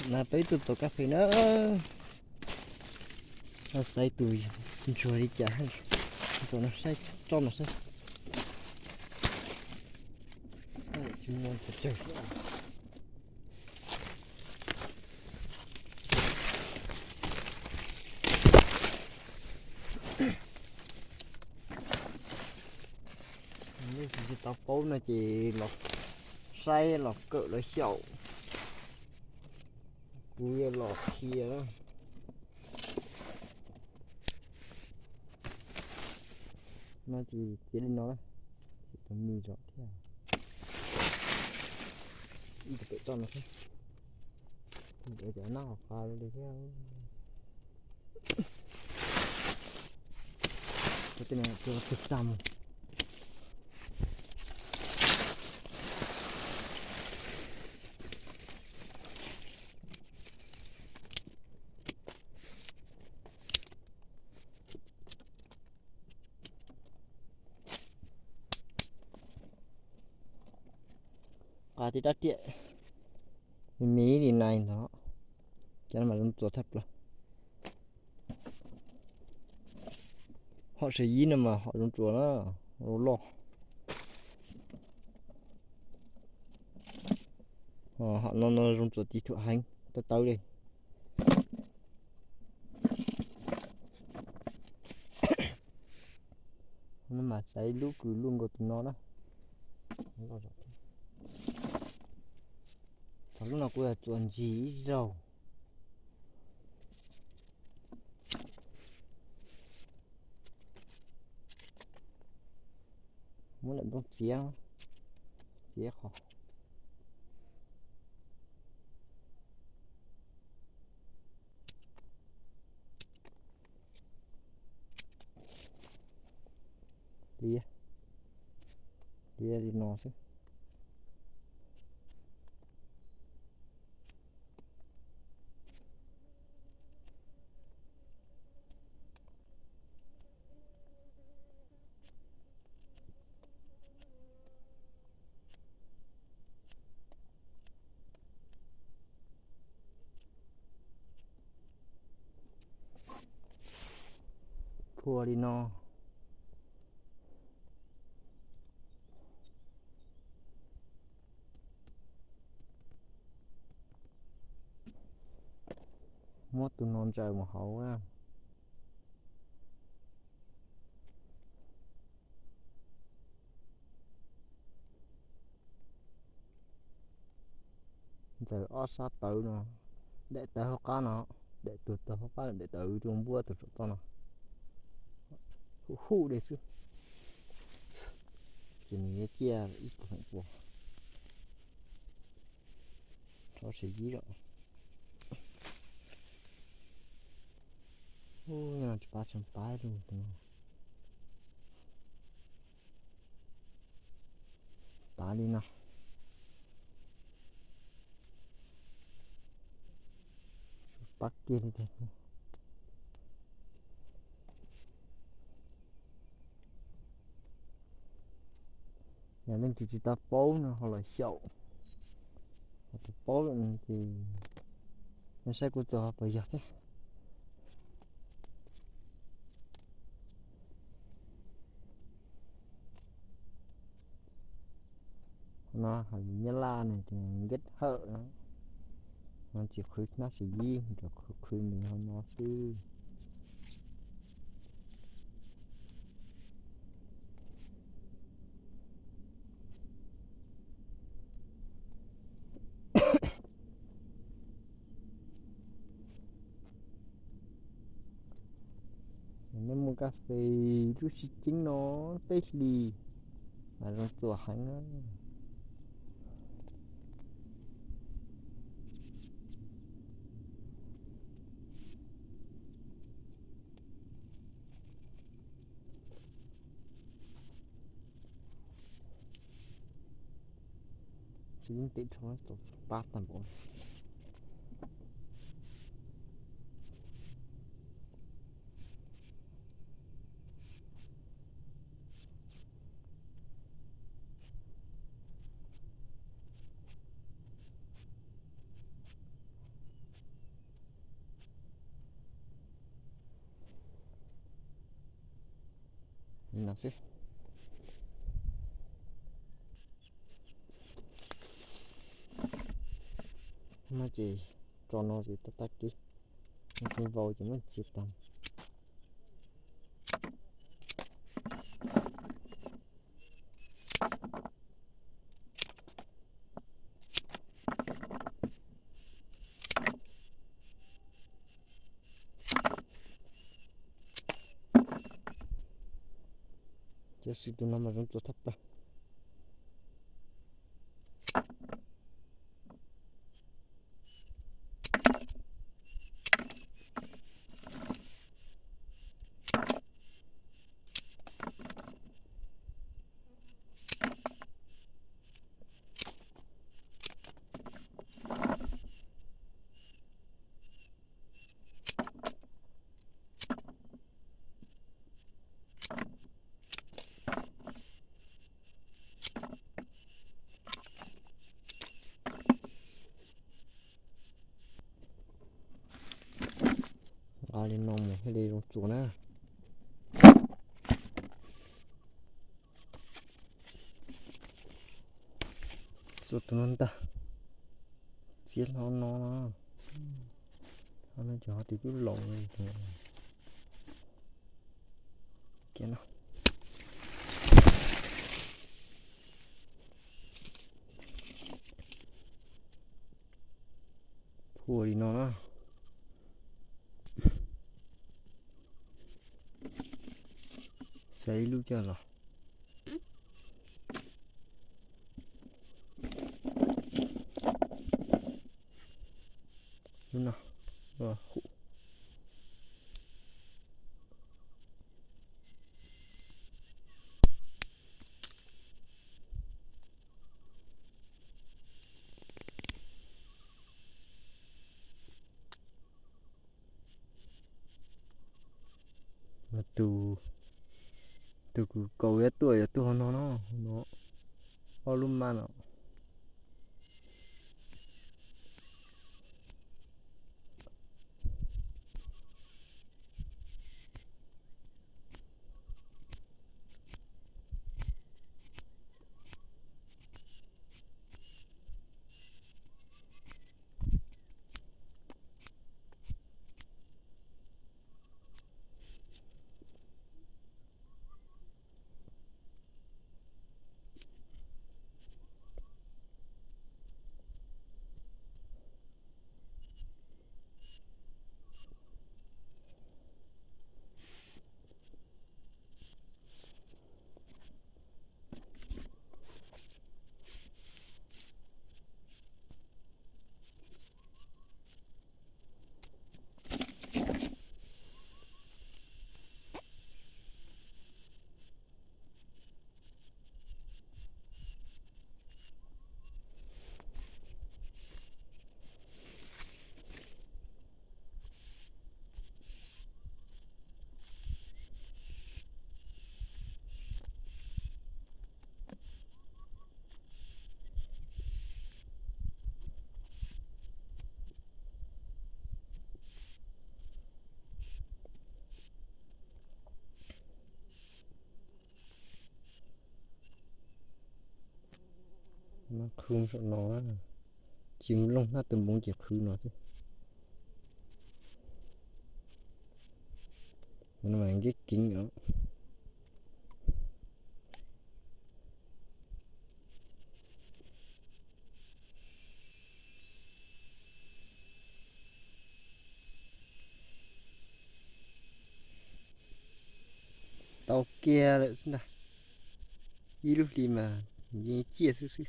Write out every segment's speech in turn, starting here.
Na peb tuaj txog kab fes na, no saib tus ntsuag li cas, ntsuag no saib tso mas saib. Tsis muaj pes tsawg. Leej twg tsis tau paub no ces los saib los kawm los xyaum, kuv yuav los qhia na. No ces txiav li no, ces tus mis zom thiab, ib tus pem toj no thiab, ntawd cov nab hauv qab li thiab. Cov tej no cua twg tag mus. Nqa tib rab riam me me li nais ntawd, cov no mas zoo txuas tshaj plaws. Hom sawv yib no mas hom zoo txuas na, loj loj. Hom no no zoo txuas tiv thuam heev, tawv tawv li. No mas xaiv lub kws luj nkaus tus no na. Thaum lub no kuv yog txuas ntsis ib zaug. Muab daim nplooj txiav, txiav qhov. Liab, liab li no xwb. Phua li no. Muab tus no ntsaws mus hauv na. Ntsaws ob sab tawv no, daim tawv hauv qab no, daim tus tawv hauv qab, daim tawv rau npuab tus saum toj no, huj huj li xwb. Ces nws yuav ciaj ib puas feem pua. Rov sawv yib zom. Ub, nyob no tsis pab tsis pab lug tus no. Tav li no. Pab kiag li tiag. Yog leej twg tsis tau paub no ho los xyaum, ho tau paub lawm no ces nej saib kuv txog ho puas yog thiab. Qhov no hais lus Nyab Laj ne ces nkej hawm no, no tsis qhwv hnab xis yib, nrog qhwv qhwv nws ho no xwb. Nej muaj kas fes lub sib ceeb no peb hlis mas zoo txuas heev na. Tsis yeej tim rho pab tag npaum. no xwb. No ces tso no ces tag tag kis, no tsis vau ces muab ntxias tag. Cov xwm tus no mas zoo txuas thaj plaws. Nqa li no mus thiaj li zoo tsuas na. Txua tus no ntag, txiav hlo no no, no ces ho tus twb laus kiag no. Phua li no na. Xaiv ib lub coj los. Lub no, lub hum. Tus, tus kuv kaus yuav tuaj yog tuaj hauv no no, hauv no, ob lub mab no. Qhwv saum no, tsis looj hnab tus npoov ces qhwv no xwb. Nkeeb keeb os. Tau kiag lawm xwb ntag. Ib lub hli mas yeej ciaj xwb xwb.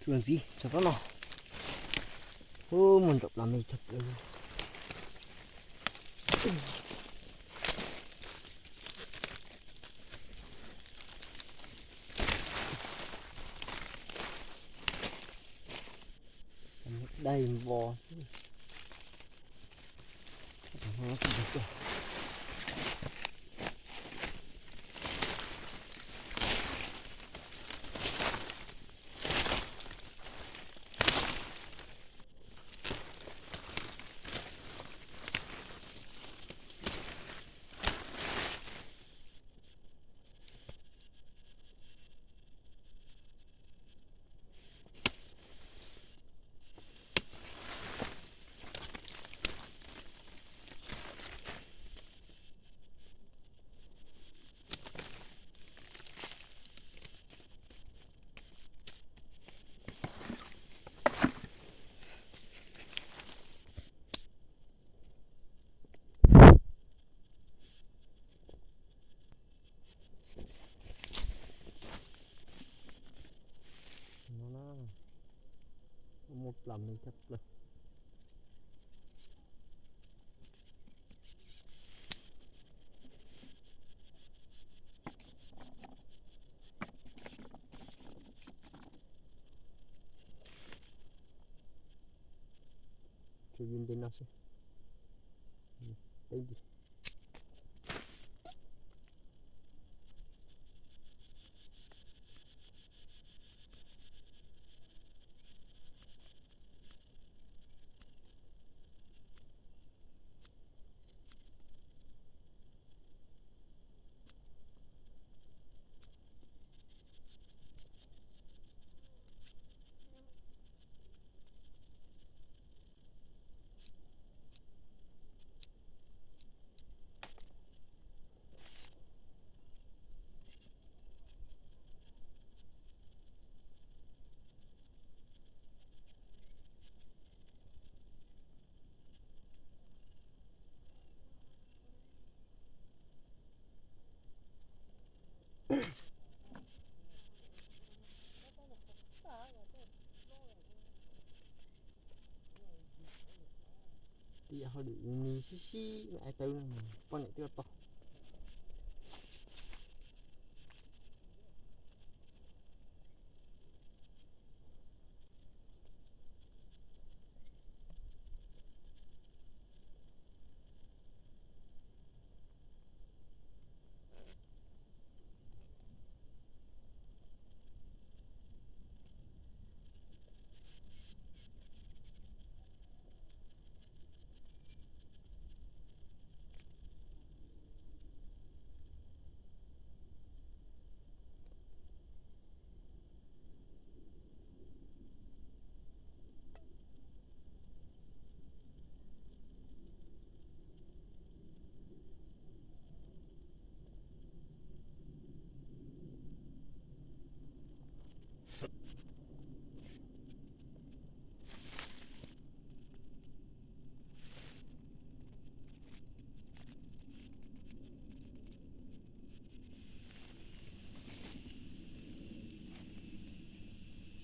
Txuas ntxiv rau rab no. Ub, muaj ntsaum plas me tshaj plaws. Dai npo xwb. Plam me thaj plaws. Tshuav yus ntev no xwb. Peb nti. Tib yam hauj lwm ni sib sib me ai tawb no, poj niam twb tau.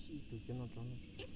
Sib ib tug coj noj tso no.